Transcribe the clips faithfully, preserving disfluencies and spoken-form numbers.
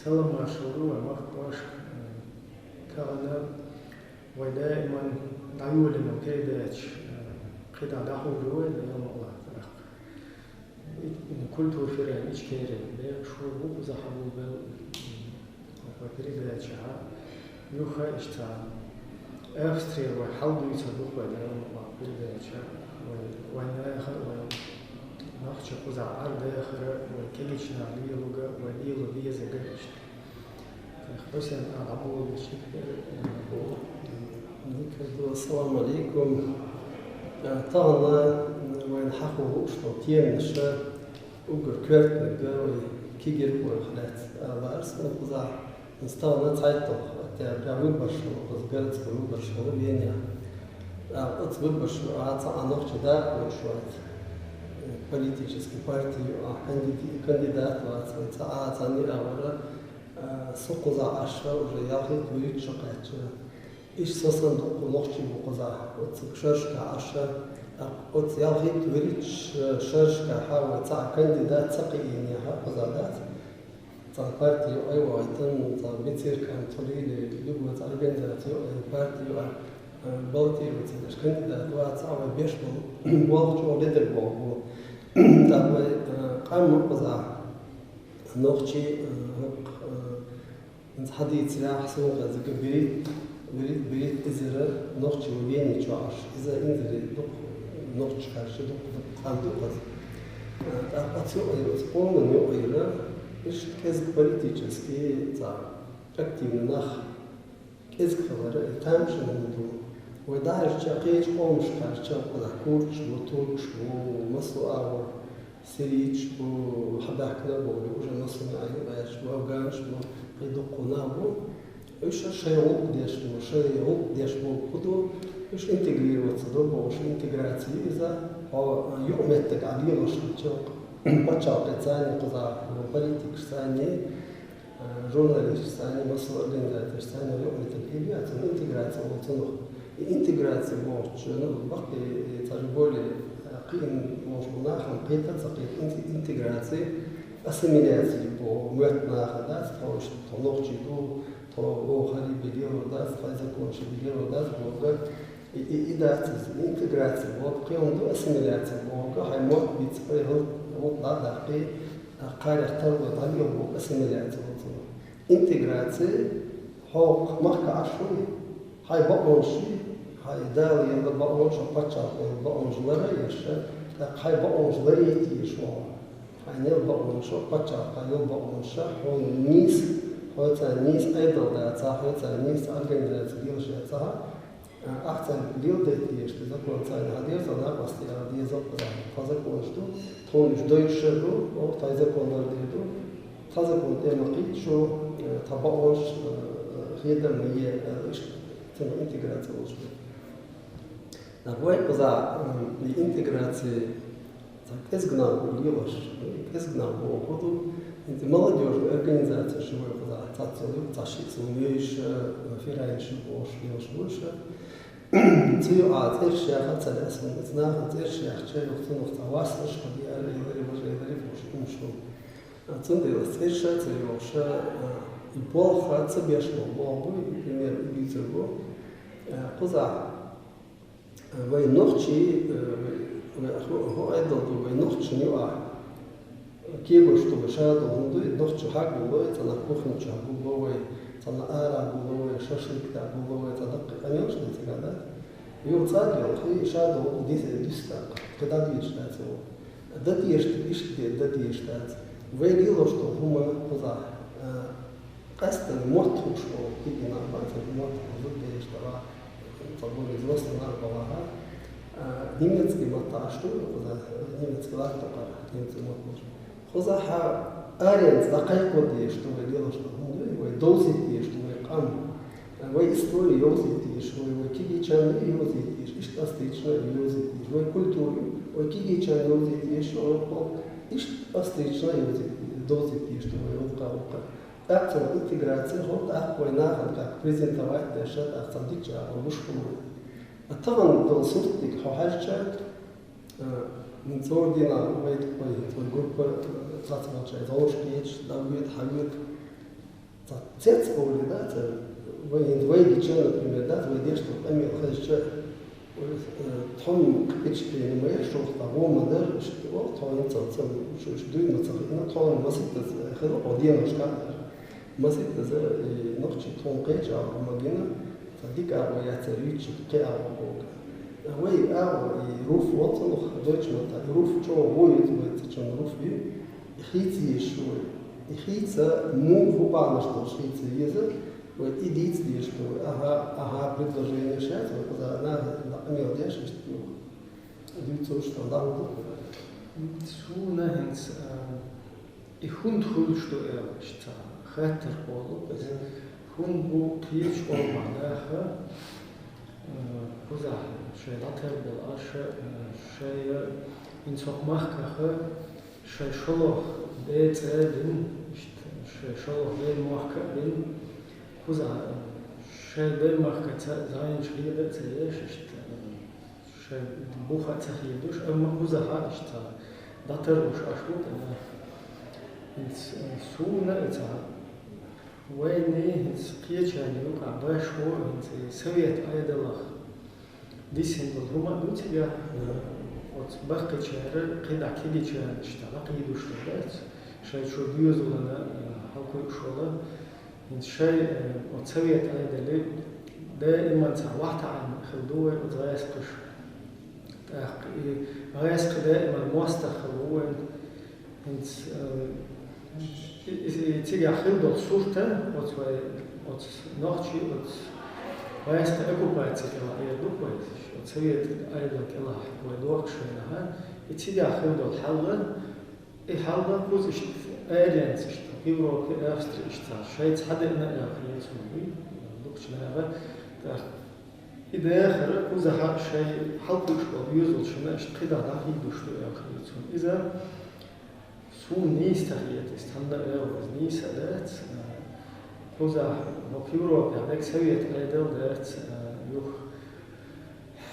Салам-маршалла ду вай махкахошка, э, тахана вай даиман дӀайолаенна передача, э, кхидӀа дӀахьулаш да вай, Даьла мукъалахь тӀаккха. Культура фирайн Ичкерин бӀаьхий шо ву, кхузахь хьабоагӀа, м, вай передача хьа. Юха иштта Австрера вай хьал дуьйцур ду вай, Даьла мукъалахь, передача. Вай, вай нахар, вай нохчий кхузахь Ӏер дахар, вай кегийча наха лелорг, вай лела дезарг иштта. Хьусен, а, дӀаболалуш дика дер, э, бо. Дика ду, ассаламу Ӏалайкум. Э, тахана вайна хьахо лууш дола тема иштта, уггар коьртаниг вай кегийрхой хилац, а, ларс, ну, кхузахь. Из тахана цхьайтталгӀа, тӀаккха выбораш хул, кхуза городской выбораш хул Венехь. ТӀаккха оцу выбораш чу а цхьа а нохчи дакъа луш вац. Политически парти ю а, кандиди-, кандидат вац, цхьа а цхьанне а вара, а, со кхузахь Ӏаш уже ялхитта-вуьрхӀитта шо кхаьчна. Иштта со санна дуккха нохчий бу кхузахь, оцу шерашкахь Ӏаш, а, оцу ялхитта-вуьрхӀитта шерашкахь вай цхьа а кандидат ца кхиийнехь кхузахь дац. Цхьа парти ю а вахийтина, цхьа бициркан тхо лийли, любой цхьа организаци ю а, парти ю а, э, баллотироваться деш кандидат вац, а вай беш болу болх чӀогӀа ледара болх бу. ТӀаккха вай, э, къам ма кхузахь, нохчий, э, хӀокху, э, хӀинца хьадийцарехь, суна хезарг берхӀитта, берхӀитта, берхӀитта эзар нохчи ву Вени чохь Ӏаш. Иза инзаре дукха нохчи кхаьчча, дукха, дукха къам ду кхуза. Э, тӀаккха оцу юкъе, оцу къоман юкъера, иштта кӀезиг политически цхьа активни нах кӀезиг хилар, и тамашийна хӀума ду. Вай дӀахьаьжча, кхечу къомашкахь кхаьчча, кхузахь курдаш бу, туркаш бу, массо а агӀор, сирийцаш бу, хьабаьхкина а боху, уже массо а ю гӀерташ бу, афганаш бу, кхин дуккха нах бу. Уьш шайн гӀуллакх деш бу, шайн гӀуллакх деш болу хӀун ду, уьш интегрироваться до бохуш, интеграци ю иза, хьо юкъа меттиг Ӏа лелош хилча, пачхьалкхе царна кхузахь, политикаш царна, э, журналисташ царна, массо а организаторш царна юкъа меттиг лело, цунна интеграци олу цунах. И интеграци бохучу, ну, баккхий, и цхьа более, э, кхиъна волуш болу нахана кхета а ца кхета, инте-, интеграци, ассимиляци боху, моьтту наха дац, тхо уьш, тхо нохчий ду, тхо оха хӀара бен лелор дац, тхайн законаш бен лелор дац бохург. И, и, и дац иза, интеграци бохург, кхин хӀума ду ассимиляци бохург, хьайн мотт бицбай, гӀуллакх дӀа а даккхий, кхарех тарло дӀабоьлху бохург ассимиляци боху цунах. Интеграци, хьо махкахь Ӏаш вуй, хьайн бакъонаш ю, хьайн Дала елла бакъонаш, хьо пачхьалкхо елла бакъонаш лара а еш, тӀаккха хьайн бакъонаш ларъе а тешаш ву хьо. Хьайна елла бакъонаш, хьо пачхьалкхо елла бакъонаш, хьо нийса, хьоьца нийса Ӏедал дацахь, хьоьца нийса организаци лелаш яцахь, ахь царна леладе а тешаш, закон царна хьан деза, накъостий ала деза, тхан законаш ду, тхуна уьш дойтуш а ду, оха тхайн закон лардийр ду. Тхан закон тӀе ма кхийда шу, э, тхан бакъонаш, э, хеда а ма е, э, иштта цунах интеграци олуш ду. ТӀаккха вай кхузахь, м, и интеграци цхьа кӀезиг нах бу лелош, кӀезиг нах бохург хӀун ду, хӀинца молодёжный организацеш ю вай кхузахь, цхьацца ю, цхьа шиъ сов вевзаш, э, фирайнаш ю бохуш, лелаш бу уьш. Цу юкъахь цӀераш яха ца лаьа суна, иза нахана цӀераш яьхча, юха цунах цхьа васташ хӀун де ара, элари, важа элари бохуш хӀумаш ду. Цундела цӀераш а ца йохуш, и болх а ца беш болу болх бу, и пример и дуьйцур бу. Кхузахь вай нохчий, вай, вай хӀу-, хӀу Ӏедал ду, вай нохчашна юкъахь кегош ду, вай ша долу хӀума ду, и нохчо хьагулло, и цхьана кухни чу хьагулло вай, цхьана ара гулло вай, шашлык тӀехь гулло вай, цхьа даккхий къамелаш ду цигахь, да? Юха цӀа а доьлхий, ша долу деза дуьсу тӀаккха, кхин дӀадоьдуш дац вай. Дан дезаш ду, иштта де, дан дезаш дац. Вай лелош долу хӀума кхузахь, а, къаьсттина мотт хууш болу кегий нах бац, мотт хууш зуда дезаш дара, цхьа более взрослый нах балахь, а, немецкий маттахь аш ду, кхузахь немецкий латтакъара, немецкий мотт луш. Кхузахь аренца дӀакхайкхо дезаш ду вай лелош долу хӀума, вай довзийта дезаш ду вай къам. Вай истори йовзийта дезаш, вай, вай кегийчарна йовзийта дезаш, иштта астийчарна йовзийта дезаш, вай культура, вай кегийчарна йовзийта дезаш, вай гӀуллакх, иштта астийчарна йовзийта, довзийта дезаш ду вай гӀуллакх, гӀуллакх. ТӀаккха цунах интеграци хӀума, тӀаккха вай нахана как презентовать деш, тӀаккха цхьа дикачу агӀор гуш хилла. Тахана долу суртдиг хьо хьаьжча, а, цо дина вай, вай, вай группа, а, цхьацца волчу зовш кхеташ, дӀавоьду, хьавоьду. Цец оле, да, ца, вай, вай гича, например, да, вай деш, там, къамел хезча, э, тхом кпичке, не моя шохта, вома дар, что, о, тхом цал, цал, что, что, дуй, ма цал, на тхом масит, э, хело, о, диан, что, масит, э, и нохчи тхом кеч, а, магина, ца, дик, а, вай, ца, рич, ке, а, вай, а, и руф, вот, ну, дойч, ма, та, и руф, чё, вой, это, вай, ца, чё, руф, ви, Ихица ешуй. Ихица му вупана, что ихица еза, вот и диц деш, что ага, ага, предложение сейчас, вот за на, на, къамел деш, что дицу, что да, вот. Суна хинц, а, и хун тхул, что я, что хаттар олу, хун бу кич олма, да, ха. Э, куза, шей латар бел аша, э, шей, э, инсох махкаха, шей шолох бе цебин, ишт, шей шолох бе мохка бин, куза, э, шей бе махка ца, зайн шхида цееш, ишт, э, шей буха цахидуш, амма куза ха, ишт, ца, датар уш ашут, э, инс, э, суна, э, ца, Вайни хӀинца кхечарна юкъа башхо, хӀинца и совет Ӏедалах диссина долу хӀума а ду цигахь, оцу баккхийчара кхидӀа кегийчарна иштта дӀакхийдуш ду дац, шайн чу доьзална, а, хьалакхуьуш волу. ХӀинца шайн, а, оцу совет Ӏедале даиман цхьа вахтаӀан хила ду вай оцу гӀаскхаша. ТӀаккха и гӀаскхи даиман мостагӀа хила ву вайн. ХӀинца, э, и, и, и цигахь хила долу сурт а, оцу вай, оцу нохчий, оцу вайста оккупаци кӀелахь эр ду вай, оцу совет Ӏедал кӀелахь вай дохкуш хенахь, и цигахь хила долу хьал а, и хьал а кхуза иштта аренца иштта, Европе, Австри иштта, шайца хьадеана а яхъе цунна, дукхачу наха, тӀаккха и дахар кхузахь шайн хьалакхуьуш болу доьзалшна иштта кхидӀа дӀахийдуш ду аьлла хилла цунна. Иза суна нийса ца хета, иза тхьамда а аьлла, иза нийса а дац, а, кхузахь хӀокху Европехь дерг совет Ӏедал дац, а, юха.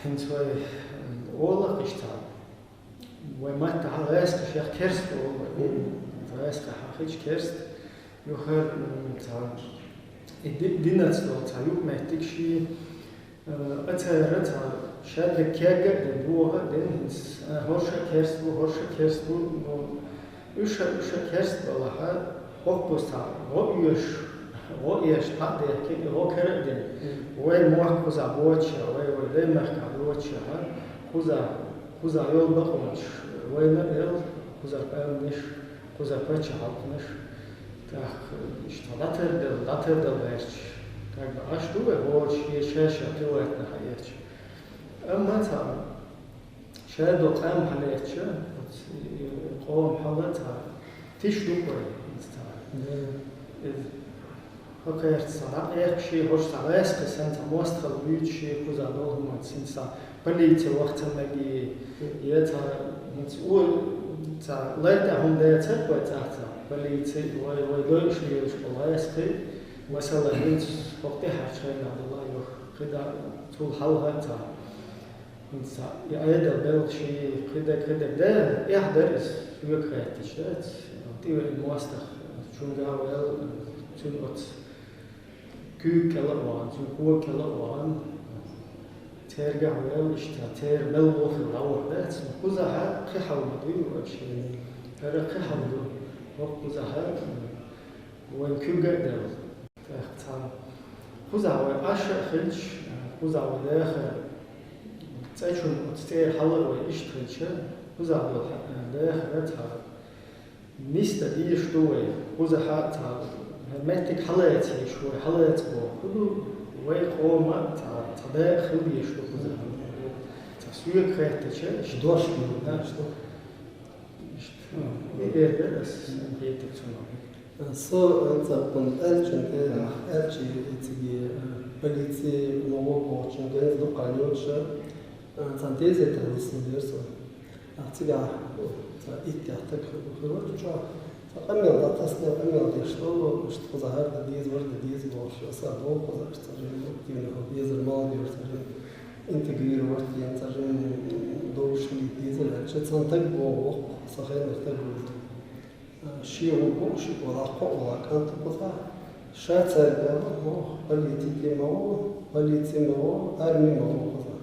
ХӀинца вай, м, олакх иштта, вай маттахь гӀаскхашех керста олу вай. ГӀаскхахь хилча керста, юха, м, цхьа и ди-, динаца долу цхьа юкъаметтиг ши, Э, цара цхьа шаьрриг кегга а дина, бохо а дина, хӀинца, а, хӀорш а керст бу, хӀорш а керст бу, ну, уьш а, уьш а керст балахь, хӀокхуза цхьа гӀо оьшуш, гӀо оьшуш дӀа а дехкина, и гӀо кара а дина. Вай мохк кхузахь боцуш а, вай, вай даймахкахь доцуш а, кхузахь, кхузахь йолу бакъонаш вайна а елла, кхузара къаьмнаш, кхузара паччахьалкхаш, тӀаккха иштта дӀатардала, дӀатардала гӀерташ. Как бы Ӏаш ду вай гӀораш, е шаьш а тилайтина хьаэцча. Амма цхьа шадолу къам хьалаэцча, оцу, э, къоман хьал а цхьа тиша ду вай, иза цхьа. Иза хӀокхаьрца цхьа дӀакъехкаш, хӀорш цхьа гӀаскхи санна цхьа мостагӀалла буьйцуш, кхузахь долу хӀуманца, хӀинца цхьа полици ваха ца мега, е цхьа, хӀинца у-, цхьа лайта хӀума дацара вай цӀахь цхьа полици, вай, вай дойуш лелаш болу гӀаскхий, масала, хӀинца хӀокху тӀаьхьарчу хенахь долу а юха, кхидӀа цул хьалха а цхьа, хӀинца цхьа и Ӏедал белхаш, кхидӀа, кхидӀа, да, эхь дара иза, соьга хаьттича, да, тӀевеана мостагӀа, чуьнга а ваьлла, цуьнан оцу куьйга кӀела а вахана, цуьнан кога кӀела а вахана, цаьргахь ваьлла иштта, церан мел вохийла дӀавахана дац, кхузахь кхин хьал ма дуй вообще. ХӀара кхин хьал ду, хӀокху кхузахь вайн куьг а делла. ТӀаккха цхьа кхузахь вай Ӏаш а хилча, кхузахь вай дахар, цӀа чуьра оцу цӀера хьала а вай иштта хилча, кхузахь долу хьа-, дахар цхьа Нисдан дезаш ду вай, кхузахь а цхьа меттиг хьалаца еш вай, хьалаца боху. ХӀун ду вай къоман цхьа, цхьа дакъа хила дезаш ду кхузахь. Цхьа соьга хаьттича, иштта. Дош ду, да, иштта. Иштта. И эр дара ас, хетар цунах. Со, э, цхьа кхунна аьллачун тӀе, аьллачий циге, э, полици, МВД бохучун тӀе дукха йоцуша, э, цхьа тезетар висна дера со. Ахь цигахь, цхьа иттех таг хир вара чохь. Цхьа къамел дӀатасна, къамел деш долу, иштта кхузахь хӀара дан деза, вара дан деза бохуш, аса боху кхузахь, иштта цхьа жимма, дийна хӀу дезар молодёжь, цхьа жимма интегрировать дийна, цхьа жимма довш хилийта дезар аьлча, цхьана таг боху воккха, сан хенара таг ву. Шен гӀуллакх, шен гӀуллакх, кхо гӀуллакх кӀант кхузахь. Ша царга аьлар, боху, политике ма гӀо, полице ма гӀо, арме ма гӀо хӀара.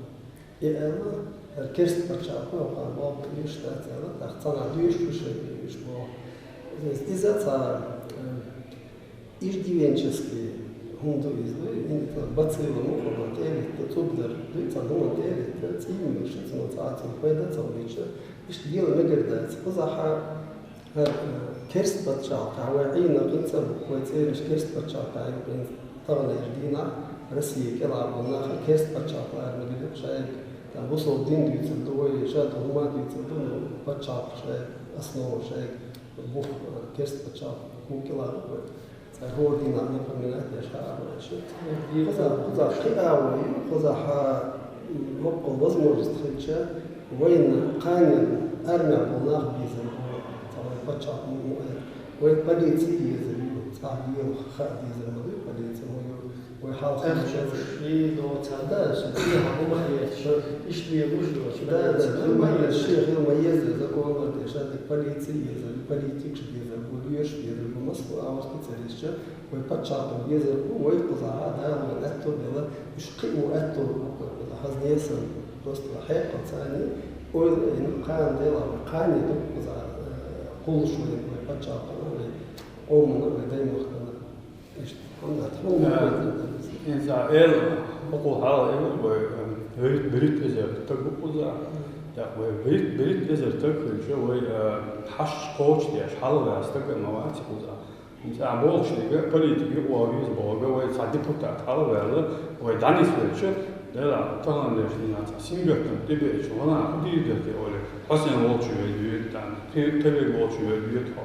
И аьлла, хӀара керста паччахьалкхе хӀокхарна болх бан йиш яц аьлла, тӀаккха цхьанхьа доьшуш шу шайга уьш боху. Иза цхьа, э, иждивенческий хӀума ду иза, ду, и бацилла ма хӀума тӀе а витта, цӀуг дар ду, цхьа хӀума тӀе а витта, цӀий а муьйлуш, цунах цхьа а цунна пайда а ца хилча, иштта лела мегар дац. Кхузахь хӀара, э, керста паччахьалкхехь вай Ӏийна кхин цӀа бу, вай цӀераш керста паччахьалкхехь ю кхин цӀа. Таханлерчу дийнахь Россия кӀелахь болу нах керста паччахьалкхехь ара мегар ду шайга, там, бусалба дин дуьйцур ду вай, ша ду хӀума дуьйцур ду, ну, паччахьалкх шайга, основа шайга бух, э, керста паччахьалкх кӀелахь ду вай. Цхьа хӀора дийнахь напоминать деш хьа а вай шу. Кхузахь, кхузахь кхин а вай ю, кхузахь, м, боккъал возможность хилча, вайна кханенна армехь болу нах безар бу, цхьа вай паччахьалкх ма, ма, вай полици езар ю, цхьа лела хаа дезар ма ду, полици ма ю, вай хьалха ма езар. Ахча ши доцахь, да, шу дехьа хӀума еш, шу иштта лелуш доцахь, да, да, полици хӀума еш, ши хӀума езар, закон ма деш, ша дерг полици езар ю, политикаш безар бу, лоьраш безар бу, массо а агӀор специалисташ. Вай паччахьалкхе безар бу, вай кхузахь Дала вайна аьтто а белла, уьш кхио аьтто а бу, хазне санна, просто хьекъал царна, ойла а йина, кхана делахь вай кхане ду кхузахь, э, кхуллуш вай, вай паччахьалкхана, вай къомана, вай даймахкана. Иштта, хӀунда тхо Э, вай иза эл, бакъо хьала эл, вай, э, вуьрхӀитта, вуьрхӀитта эзар стаг бу кхузахь. ТӀаккха вай вуьрхӀитта, вуьрхӀитта эзар стаг хилча, вай, э, хьашт кхочушдеш, хьалаваьлла стаг а ма вац кхузахь. Иза ахь бохучу дерг политика юкъа вогӀу иза бохург, вай цхьа депутат хьалаваьлла, вай дӀанисвелча, делахь, таханлерчу дийнахь цхьа сингаттам тӀебеача, ванах хӀун дийр дара те олий, хьо сен волчу вер доьду, там, кхе-, кхевер волчу вер доьду хьо.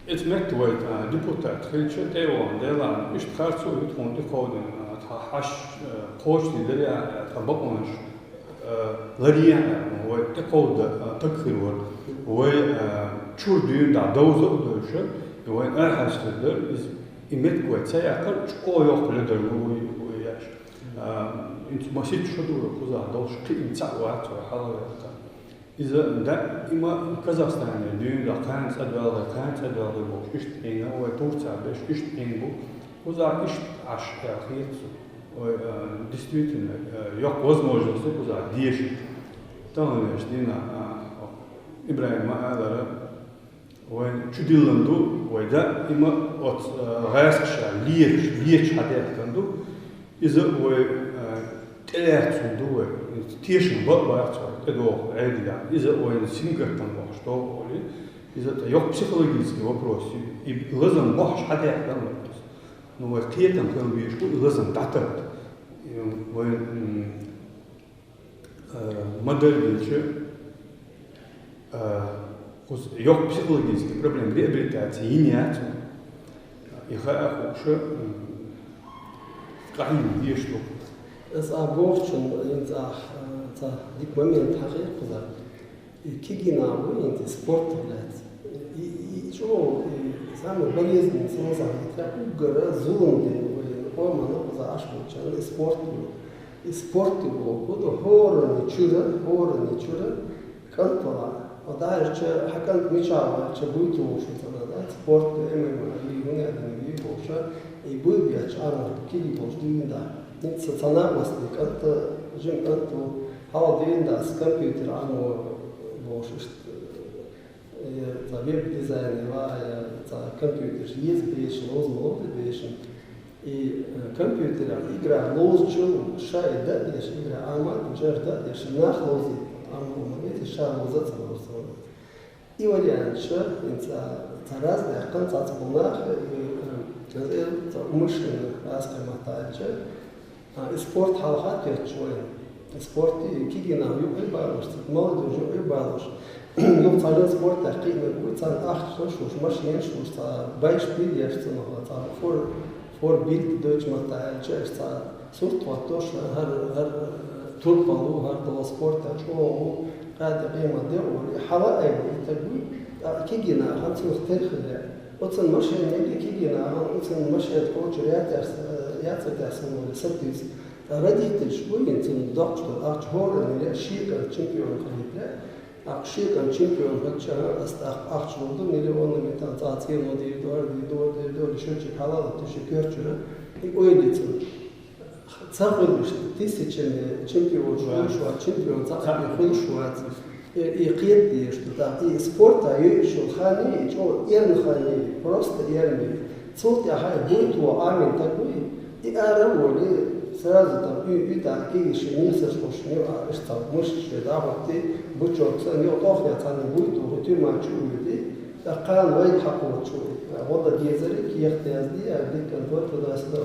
Эца метта вай, а, депутат хилча, тӀе а вахана, делахь, иштта харцо а ю тхуна тӀекховдийна, а, тхан хьашт, а, кхочушдийр дара, а, тхан бакъонаш. Э, ларъян, вай тӀекховда, э, стаг хир вара. Вай, э, чуьра дуьйна дӀа довза а довзуш, вайн арахьа хир дара, иза, и меттиг вай ца яккхар, чӀогӀа йоккха ледара ву вай, вай еш. Э, инца масийтта шо ду вай кхузахь долуш, кхиъна цхьаъ вац вай хьалаваьлла. Иза даима Казахстане дуьйна дӀа кхана цӀа доьлхий, кхана цӀа доьлхий бохуш, иштта Ӏийна, вай Турцехь берш иштта Ӏийна бу. Кхузахь иштта Ӏаш аьлла хета суна. Вай, а, действительно, а, йоккха возможность ду кхузахь деша. Таханлерчу дийнахь, а, Ибрахима алара, вайн чудиллина ду, вай даима оцу, а, гӀаскаша леташ, леташ хьадаьхкина ду. Иза вай, а, тӀелаьцна ду вай. Тешам бан а бац вай, тӀедогӀу Ӏедалехь. Иза вайна сингаттам бохуш догӀу олий. Иза тӀе йоккха психологический вопрос ю. И лазам бохьуш хьадаьхкина вай. Ну, вай кхетам хила безаш бу и лазам дӀатарта. И вай, м, а, ма-дарра дийцича, а, кхуза йоккха психологический проблема, реабилитация йина яц вай. И хаа хууш, м, къахьийна дезаш ду. Аса а бохучун, хӀинца ахь, а, цхьа дика момент хьахийра кхузахь. И кегийнах ву хӀинца спортах лаьцна. И, и, и чӀогӀа, и самый болезненный, сан сахьтехь уггара зулам дина вай къомана кхуза Ӏаш болчарна и спорт ю. И спорт ю бохург ду хӀоранна чуьра, хӀоранна чуьра кӀант валахь. Хьо дӀахьаьжча, хьан кӀант мичахь ваьлча буй тухуш ву цӀанна, да? Спорт ю, ММА ю, хӀун аьлла ю бохуша, и буй бетташ Ӏамор кегий болуш дуьйна дахь. ХӀинца сан цхьа накъостий кӀант, жима кӀант ву, хьалха дуьйна дахь компьютер Ӏамо бохуш иштта. Э, цхьа веб-дизайн ва, я цхьа компьютерш еза бешан, ловза ма ловза бешан. И, э, компьютерах игра ловзучул ша и дан деш, игра Ӏама, уьш дан деш, нах ловзийта Ӏама ма веза, ша ловза а ца ловза. И вариант ша, и цхьа, цхьа раз даьккхина цхьацца болу нах, и, э, цхьа умышленно, аз кхин маттахь аьлча, А, и спорт хьалха а тетташ вайна. И спорт и кегийнах юкъе а балош, ца молодёжь юкъе а балош. Юха цхьа жимма спортехь кхиънарг вуй, царна ахчанаш луш, машенаш луш, цхьа байш бийр еш цунах, цхьа фор-, форбильд дойчу маттахь аьлча, аша цхьа сурт хӀоттош, хӀара, хӀара турпал ву, хӀара долу спортехь чӀогӀа ву, кхаьдда къемат де а вара. И хьала а айна, и таг вуй, ткъа кегийнахана цунах тера хила лаьа. Оцун машен мега кегийнахана, оцун машен кхочур яц, э, яц а тесна вара сатуьйсу. Ткъа родительш буй, цунна доккхуш долу ахча хӀоранна ле, шен кӀант чемпион хилийта ле. ТӀаккха шен кӀант чемпион хилча, ас тӀаккха ахча лур ду, миллионами там цӀа цӀено дийр ду, хӀара дийр ду, хӀара дийр ду, Шучи халала туши кёрчура. И ойли цун. Ца хуйнуш, тысячами чемпион шуа, чемпион ца хуйнуш шуа. И, и кет деш, что там, и спорта, и ещё хани, и чё, эрн хани, просто эрн. Цулт я хай, будет его армия такой, и ара воли, сразу там, и, и так, и ещё не со слушни, а, что там, мышцы, да, вот ты, бычок, ца, не тох, я ца не будет, вот ты мачу, и, да, кан, вай, хапу, чё, вот, да, дезари, киехте азди, а, дикан, вот, туда-сюда.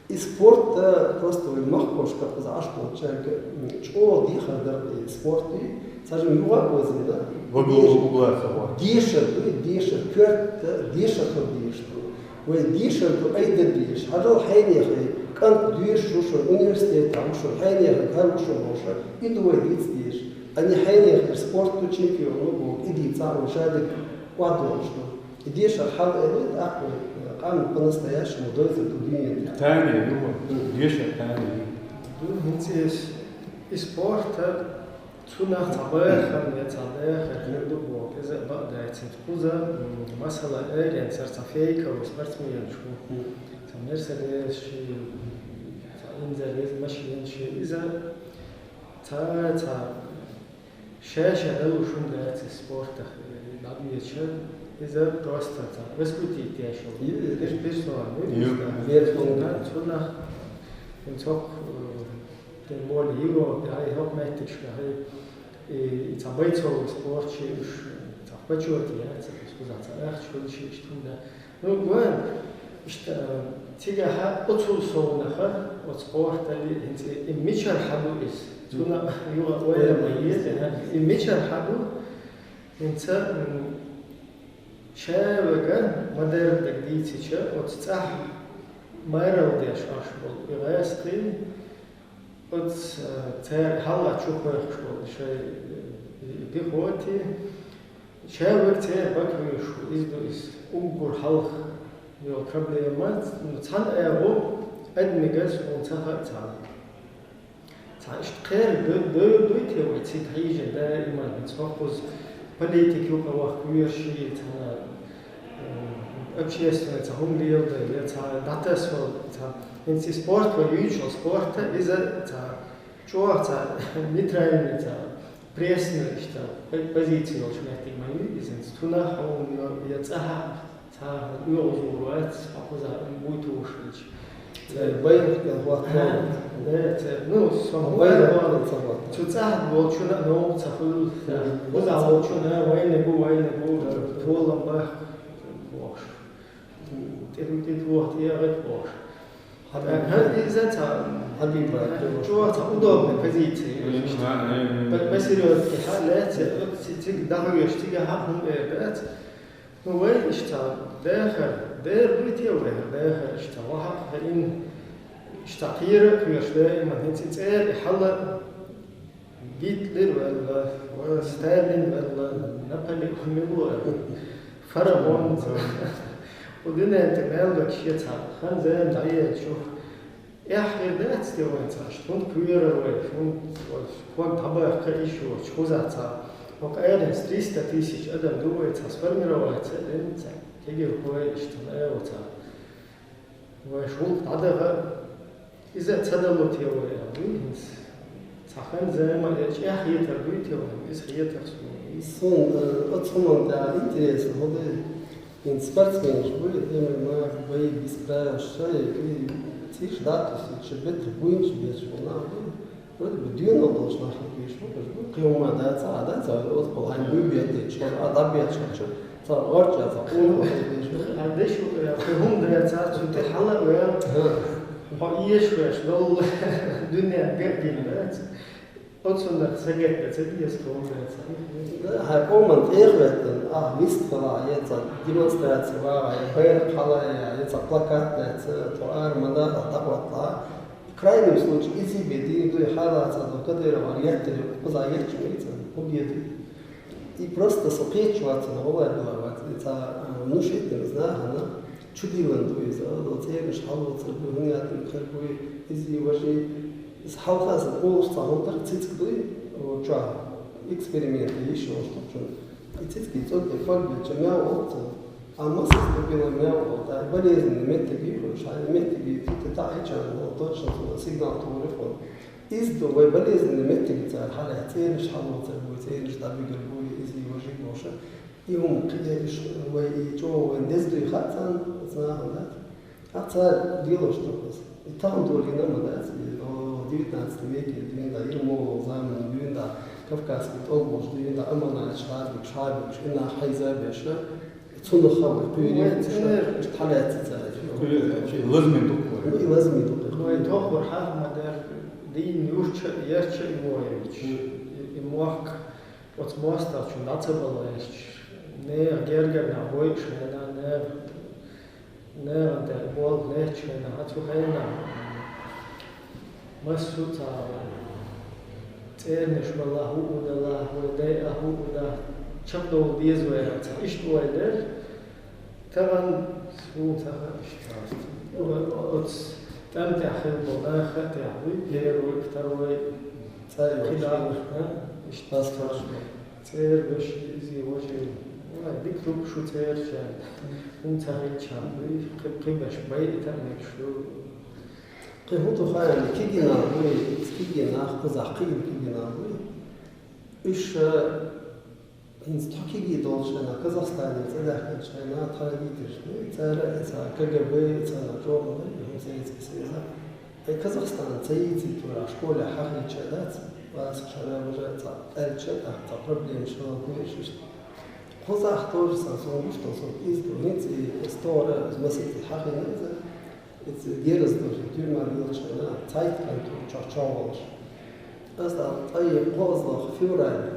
И спорт, э, просто вы махкош, как за что человек, м, чё, дихар, да, и спорт, и сажем юга козы, да? Вагу угла сова. Дишер, вы дишер, кёрт, да, дишер, хо дишер. Вы дишер, вы айда диш. Хадал хайне хай, кант диш, шушер, университет, там, шушер, хайне хай, хар, шушер, шушер. И двое диц диш. Они хайне хай, спорт, ту чемпион, ну, бог, иди, цару, шадик, квадлон, что. Дешар хьал эле, ахуй, къам по-настоящему дойза ду дунен. Тани, ну, дешар тани. Ду, хинцес, и спорта, цунах ца бэхэр, я ца бэхэр, хэр ду бо, эзэ ба дайцин. Куза, м, масала, эрен, сар ца фейковый спортсмен, шу. Ца Мерседес, ши, ца инза, вез машин, ши, иза, ца, ца, Шаша далушун дац спортах, э, набиеча, иза просто ца, раскрутить я шо. Ю, ю. Пер-, персонально, ю, ю, да. Верховный. Да, цунах, ин цок, э, тем более, его, да, и хок мэттэшка, и, и ца бойцовый спорт, чи уж, ца в почёте, я, ца, ца, ца, ах, чё, чи, что, да. Ну, гуэн, ишта, цига ха, оцул совнаха, оц спортали, хинц, и мичар хаду ис. Цуна юга ойла ма ес, и мичар хаду, хинца, м, шевега, модерн так дийцича, оц цах майрал деш аш бол, и гайсхи, Оц, э, цер хьалла чухвехкаш волу шай, э, пехоти, шай вар цер баквеш ву, иза ду иза. Уггар хьалха йолу проблема, ну, цхьана агӀо адамигас хьуна ца хаьа царна. Цхьа иштта кхера ду-, ду-, дуй те вай цига хьийжина даиман, хӀинца хӀокхуза политика юкъа вахка вуьйр ший, цхьана, м, общественный цхьа хӀума леладай, я цхьа дӀатасвал, цхьа, хӀинца и спорт вай юьйцуш йолу спорта, иза цхьа чӀогӀа цхьа нейтральный, цхьа пресна иштта по-, позици йолуш меттиг ма ю, иза хӀинца цунах хьуна я, я цӀахь Цхьа оьгӀазло вац, хьо кхузахь ам вуй тухуш хилча. Церан байракх тӀе хӀоттавалц. Да, церан, ну, со хӀун байракх тӀе ца хӀоттавалц. Цу цӀахь волчунна а новкъа ца хуьлу. Мгм. Кхузахь волчунна а вайна бу, вайна бу, толам баккха бохуш. ТӀе, тӀе тоху, тӀе гӀайт бохуш. Хьан иза ца, хьан чӀогӀа ца удобная позиция. Мгм. По, посередке хьан лаьцна, цига дӀахьоьжуш, цига хьан хӀума эр дац. Ну, вай иштта дахар, дер дуй те вай, дахар иштта вахьа хаин, иштта кхера а кхоьруш даиман, хӀинца и цӀера и хьала Гитлер ваьлла, ва Сталин ваьлла, Наполеон мила вара, фараон. У дуьнен тӀе мел бакъ шен цхьа хан-зама дӀаелча, Эхь хир дац те вайн цхьа, шун кхоьрар вай, шун ког дӀабахка иш йоцуш, кхузахь цхьа. ХӀокху аьлланца триста тысяч адам ду вай цхьа сформироваться а дина, цхьа кегирхой иштта ма аьлла цхьа. Вай шул дӀадаха, иза а ца дало те вай аьлла дуй хӀинца. Цхьа хан-зама, э, чӀех хетар дуй те вайн, иза хетар суна. Суна, э, оцу хӀуманна тӀехь интересно хӀун ду? ХӀинца спортсменаш бу, и ММА, бои без правил, шай, и цӀийш дӀатосуьйтуш, бетта буйнаш беш болу нах бу. Вроде бы доьналла долуш нах бу, беш бу, беш бу. Кхин хӀума дац, а дац, а оцу палхьайн буй беттачу, а дӀабеттачу, цхьа гӀорча, цхьа къона беш бу. А деш, э, кхин хӀума дац, а цу тӀе хьала а ваьлла. Хьо еш веш долу дуьнен гергина дац. Оцунах сагатта ца деза хӀума дац. Да, хьайн къоман тӀехӀоьттина, ахь вистхила, я цхьа демонстраци вагӀа, я байракх хьала, я, я цхьа плакат дац, тхо ара ма даха, дӀахӀоттахьа. В крайнем случае, изий бен дийр дуй, хьалаца до Кадырова яттаре, кхуза яттачу мейца, хӀун бен дуй? И просто со кхеташ вацана, гӀалгӀай хила вац, и цхьа, а, внушительно, знахана, чудилан ду иза, а, цӀераш хьалоцург, хӀун яттина хир буй, изий, важий, иза хьалха аса олуш цхьа хӀума дара, цициг дуй, о, чохь, эксперимент йиш йолуш ду чун. И цициг цӀогге паг беча мел олу цхьа. А массаза дукха мел вол, тӀаккха болезненный меттиг йихуш, хьайн меттиг йихуш, тӀаккха ичан вол, точно цо сигнал тухур хьона. Иза ду вай болезненный меттиг цара хьалаьцна, цӀераш хьалоцар буй, цӀераш дӀабигар буй, иза важи боша. И хӀума кхиэш вай, и чӀогӀа вайн деза дуй хаьа царна, царна хӀама дац. А цара лелош ду хӀанз. И тахан долийна ма дац, и, о, девятнадцатый веке дуьйна да, Ермолов заман дуьйна да, Кавказский тӀом болчу дуьйна да, амма наха шхьабигаш, шхьабигаш, и нах хьийза беша, цунах хавай, кхуьйре, Ой, цунах, цунах. Иштта хьалаьцна цара. Кхуьйре, чи лазаме дукха вай. Ну, и лазаме дукха. Вай тохур хьаха ма дер, дийна юрча, ярча и воевич. Мгм. И, и мохк оцу мостагӀчун дӀа ца балаеш. Нехан гергара нах бойуш хьайна, нехан Нехан тӀе болх летташ хенахь, цу хенахь массо а цхьа цӀернаш балахь, хӀуъу далахь, вай дайа хӀуъу дахь, чекхдовла деза вай аьлла, цхьа иштта ойла дара. Тахана суна ца хаьа иштта. Оцу тӀам тӀехь хилла болу нах а тӀехь вуй, первый, второй, цӀа йолуш. КхидӀа, а, иштта. ЦӀера беш иза вожий. Вай, дика ду шу цӀерачарна. ХӀума ца хилча, кхи-, кхиберш байита а мегаш ду. Кхин хӀун ду хаьий, кегий нах буй, кегий нах, кхузахь кхин кегий нах буй. Уьш, э, хӀинца тхо кегий долчу хенахь, Казахстане цӀа даьхкинчу хенахь, тхьайгийташ дуй, цара а, цхьа КГБ, цхьа чӀогӀа ду, хӀинца эца иза. Ай Казахстан ца йийцийта вара, школе хьахийча дац, васашара уже цхьа аьлча, тӀаккха цхьа проблемаш хилла гуш иштта. Кхузахь тоже сан сон гуш долу, сон иза ду, хӀинца и стора, из масийтта хьахийна иза, иза гераз тоже, тюрьма лелачу хенахь, цхьайтта кӀант чохь чохь волуш. Аса ткъе кхозлагӀа февраль,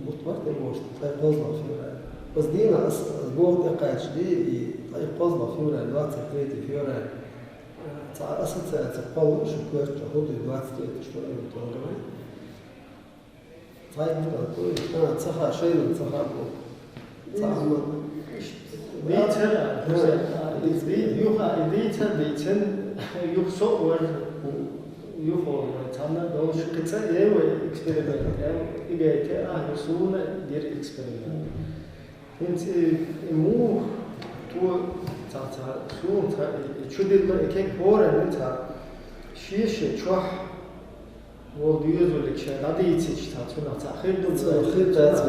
бутт бара тӀе бохуш, ткъе кхозлагӀа февраль. Оцу дийнахь аса, аса боху тӀекхаччалц, и ткъе кхозлагӀа февраль, двадцать третье февраль, цхьа ассоциаци кхоллалуш, коьртачу хӀун ду, двадцать третье, что ли, там говорит. Цхьайтта кӀант, а, ца хаьа, шайна ца хаьа боху. Цхьа хӀума. Дийцар, а, дийцар, а, и дий-, юха, и дийцар, дийцар, юха со а вара, юха вара, цхьанна а долуш, кхин цӀа а вай эксперимент, и гайта, а, юха суна гира эксперимент. ХӀинца и, и муха, то, цхьа, цхьа, суна цхьа, и, и чудилла, и кег хӀоранна цхьа, шен-шен чохь, Вол доьзалиг ша дӀадийцича, цхьа цунах цхьа хир ду. Цунах хир дац,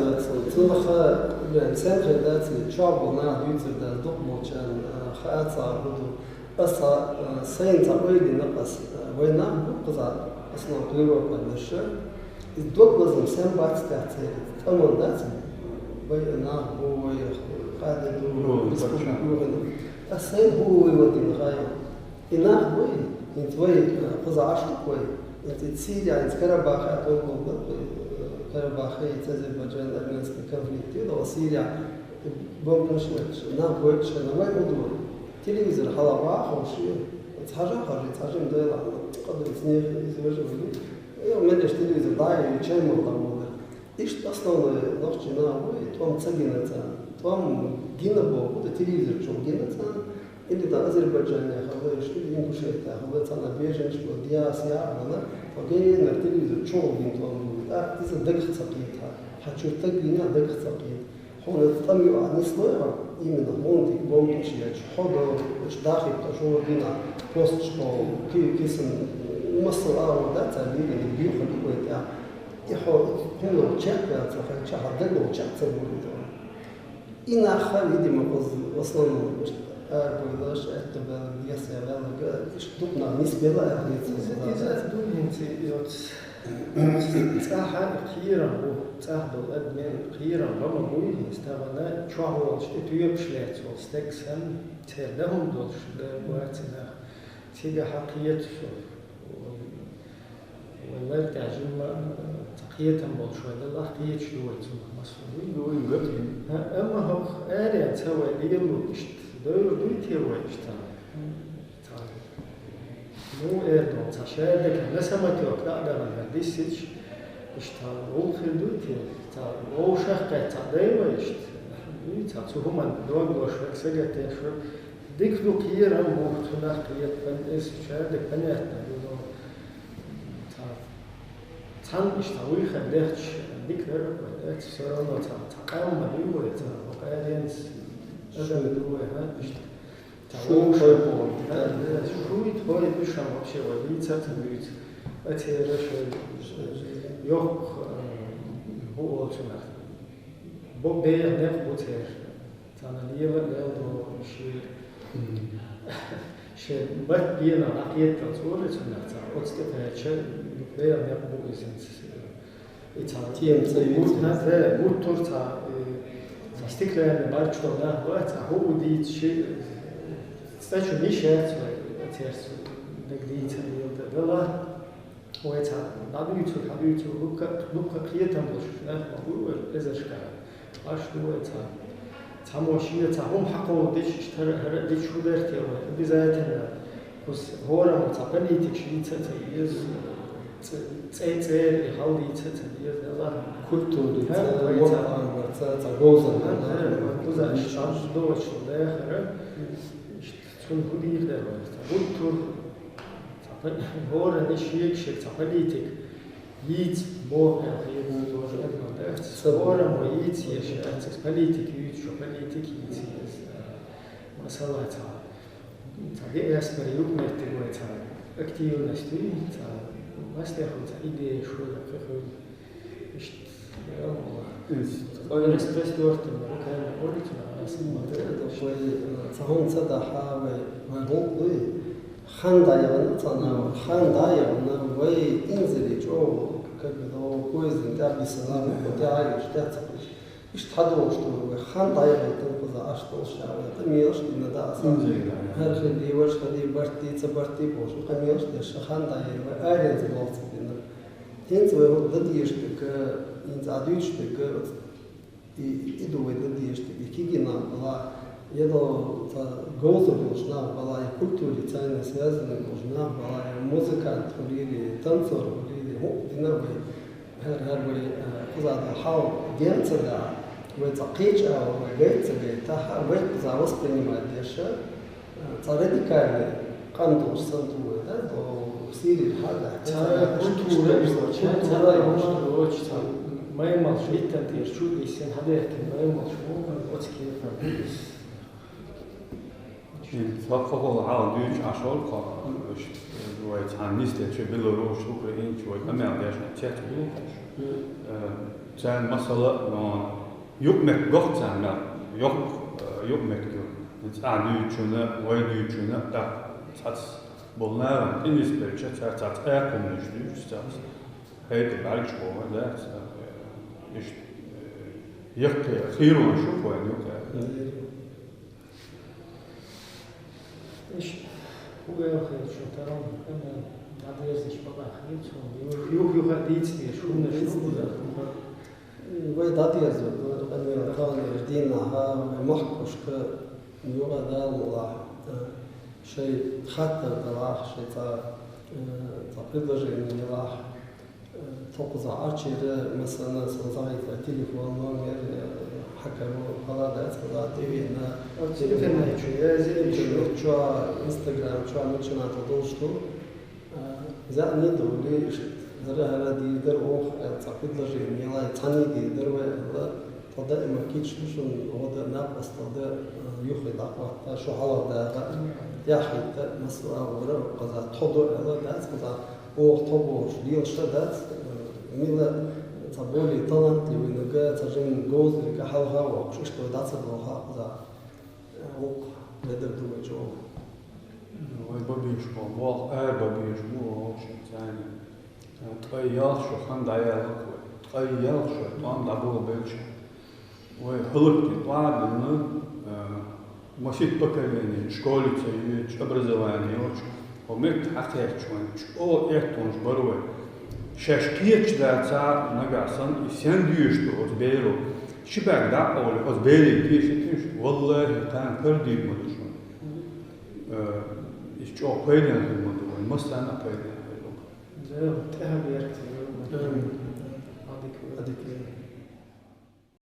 цунах, цунах, бен, сен хир дац, чохь болу нах дуьйцур дац, дукха болчарна, а, хаа цхьа хӀун ду. Аса, а, сайна цхьа ойла дина ас, а, вай нах бу кхузахь, аса нах Европа берш. Иза дог лазам сен бац тӀехь церан, тӀаман дац, вай нах бу, вай хада ду, Ой, республика бу. Аса сайна хӀун вай вадина хаьа. И нах буй, хӀинца вай, э, кхуза Ӏаш ду вай, хӀинца и Сирия, хӀинца Карабахе а тӀом болу, э, Карабахе, хӀинца Азербайджан, армянский конфликт ю, Сирия, бомбанаш леташ, нах гойтуш хенахь вай хӀун ду? Телевизор хьала ваха ховший, хӀинца хьажа хьажа, хьажа ма дойла, къа ду, иза нехан, иза важа вали. Э, меллеш телевизор дӀа а йой, чай ма хӀалла ма дара. Иштта основной нохчий нах буй, тӀом ца гина царна. ТӀом гина боху, хӀунда телевизор чухула гина царна, или дан Азербайджане хилла, или Ингушетия хилла, царна беженаш бу, диас яа хилла, тхо генара телевизор чухула гина тӀом буй. ТӀаккха иза дагах ца кхета, хьан чу таг гина дагах ца кхета. Хьуна тӀам юкъахь нислой хьо, именно хьуна тӀе бомбанаш ечу, хьо до, уьш дахийтта, хьуна гина, посташ хьо, ки-, кисан, масал агӀор дац, цара дийрина, дийхар ду вай тӀехь. И хьо кхуьнал чекхваьлла ца хилча, хьан дагал чекх ца вуьйту. И нах, видимо, кхуза в основном, иштта арабевлла, иштта аьтто баьлла, гес а ваьлла, иштта дукха нах нисбелла аьлла, иза, иза ду хӀинца и оцу цӀахь а кхерам бу, цӀахь долу адамийн кхерам бан ма буй, хӀинца тахана чохь волуш тӀе тоьпаш лаьцна волу стеган санна, церан дан хӀума долуш, дан бац и нах. Цигахь а кхета со. Вай лар тӀехь жимма, цхьа кхетам болуш вай далахь, кхеташ ду вай цунах массо а. Вуй, вуй, вуй. Амма хӀокху аренца вай лело иштта, девр дуй те вай иштта? Цхьа, ну, эр долу, цхьа шадерг, на самотёк, да, да, да, диссича, иштта, гӀуллакх хир дуй те? Цхьа вовшах кхетта, цхьа дай вай иштта? Дуй, цхьа цу хӀуманна дог лозуш верг, сагатдеш верг. Дика ду, кхерам бу, цунах кхета, пан-, эс шадерг, понятно ду, но цхьа, цхьанна иштта вуьйхар дехча, дика дара, эцу всё равно цхьа, цхьа къам ма дуй вай, цхьа, хӀокху аренца. Шуй. Шуй, хой бу. Шуй, хой бу, ша вообще валица, ца виц. А цераш, йох, бу олчунах. Бо бе не бу цер. Цана лила лел до ши. Ши бат бина ракета цури цунах ца. Отстепеча бе не бу изин. И ца тем ца виц. Гуттур ца, э, ца стеклянный барчо на, ва ца ху удит ши, э, стачу не шец, ва церс, так дийца лила да. Вела, ой, ца, да дуйцу, да дуйцу, лука, лука кхетам луш, нах могу, эзэшка. Аш дуэ ца. Ца мошия, ца хум хакол дич, штар, хара дич худер те, ва, обязательно. Кус горам ца политик ши ца, ца, из, ц-, ц-, ц-, и халди ца, ца, из, Аллах. Культури ца, ца, моран ца, ца, гозан. Куза шан доч, да, хара. Цун худир да, ва, ца, культур. Ца, гора не шиек, шиек, ца, политик. Йиц, бо, я, тоже, да. Ца, гора, мо, йиц, я, ши, ца, политик, йиц, шо, политик, йиц, я, масала, ца. Ца диаспора юкъ меттиг вай ца активность вай, ца маслеху, ца идея шура хеху. Ишт, я, ма. Ис. Ой, рестестуартым, руками улицу, а сама. Ца хун ца да ха вай, вай болт вай. Хан да ягъна ца на, хан да ягъна вай инзери чо, как бы, да, поездин, да, бисалам, да, ай, что ца. Ишт хадолуш дур вай, хан дӀайгӀайтан кхуза аш долуш ша вай, къамелаш дина дац. Хьархи дийваш, хьади барт дийца, барт дий бохуш, къамелаш деш, хан дӀайгӀайна вай, аренца болца дина. ХӀинца вай хӀу дан дезаш дерг, хӀинца а дуьйцуш дерг, и, и ду вай дан дезаш дерг, и кигина бала, я до ца говза болуш нах бала, и культури цайна связанный болуш нах бала, и музыкант хулили, танцор хулили, хӀу дина вай. ХӀара-хӀара вай, э, кхуза ду хьал ден ца да, вай цкъа кхеча а вай гайта ца гайта, хӀара вай кхуза воспринимать деш, э, цкъа радикальный къам долуш санна ду вай, да, до Сирии хьал да. Цара культура, культура, культура, маймалш виттан тӀера чу висина, хьадехкина маймалш ву, оцу кепара. Шен цхьа хӀокхул хьал дуьйцуш Ӏаш волу кхо, вай цхьана нисделча, белорусчу, украинчу вай къамел дешна цец ву. Э, царна масала, но юкъаметтиг гох царна, йоккха, э, юкъаметтиг ю. ХӀинца ахь дуьйцучунна, вай дуьйцучунна, тӀаккха цхьацца болу нахана тӀе нисбелча, цара цхьацца акхуннаш дуьйцуш, цхьацца хӀайта бӀаьргаш боху, да, ца, э, иштта, э, яккхий хийронаш ю вайна юкъа. Иш, хӀу вевхар шу тарон, ана, дӀадерзаш бакъахь хилча, ю-, юх-юха дийца деш, хӀуманаш ду кхуза, хӀума. Вай дӀадерзо, вай къамел таханлерчу дийнахьа, вай махкашка, юха Дала мукъалахь, шайн хаттар далахь, шайн цхьа, э, цхьа предложение елахь. Тхо кхузахь Ӏачуьра, масала, сан загӀипа телефон номер, э, хьакаро, хала дац, хала тӀевеана. Оцу интернет чу, я, интернет чу, Instagram чу, мича нахана долуш ду. Э, заьӀни а довлий, иштта, хӀара-хӀара дийр дара оха, э, цхьа предложение, лай, цхьаьний дийр дара вай, аьлла, тхо даима кийча ду шуна, гӀо дан, накъосталла дан, э, юххе дӀахӀотта, шу хьалха даха, тӀаьхьахӀитта, масала, агӀора, кхуза тхо ду, аьлла, дац кхуза. Оха тхо бохуш, лелаш а дац, мила цхьа более талантливый нага, цхьа жимма говзарг хьалха а воккхуш, иштта вай дӀа ца доху а кхуза. Воккха ледар ду вай чӀогӀа. Вай бабеш боху, боху, ара бабеш бу, воккхачу царна. Ткъе ялх шо хан дӀаяьлла вай. Ткъе ялх шо тӀом дӀаболабелча. Вай хӀаллакдина тӀом а бина, а, масийтта поколение, школе ца йоьдуш, образование йоцуш, хӀо меттиг хьакхаьчча вайн чӀогӀа аьттонаш бара вай. Шаьш кхеташ дацахь нагахь санна, и сен доьшуш ду оцу беро. Ши бӀаьрг дӀа а къовлий, оцу берийн тешийтинчу, валлахӀи, кхана кара дийр ма ду шуна. Э, иза чӀогӀа пайденна хир ма ду вайн, массарна а пайденна хир ду. Да, тӀаьхьа берг ца йо. Амин. Адика. Адика.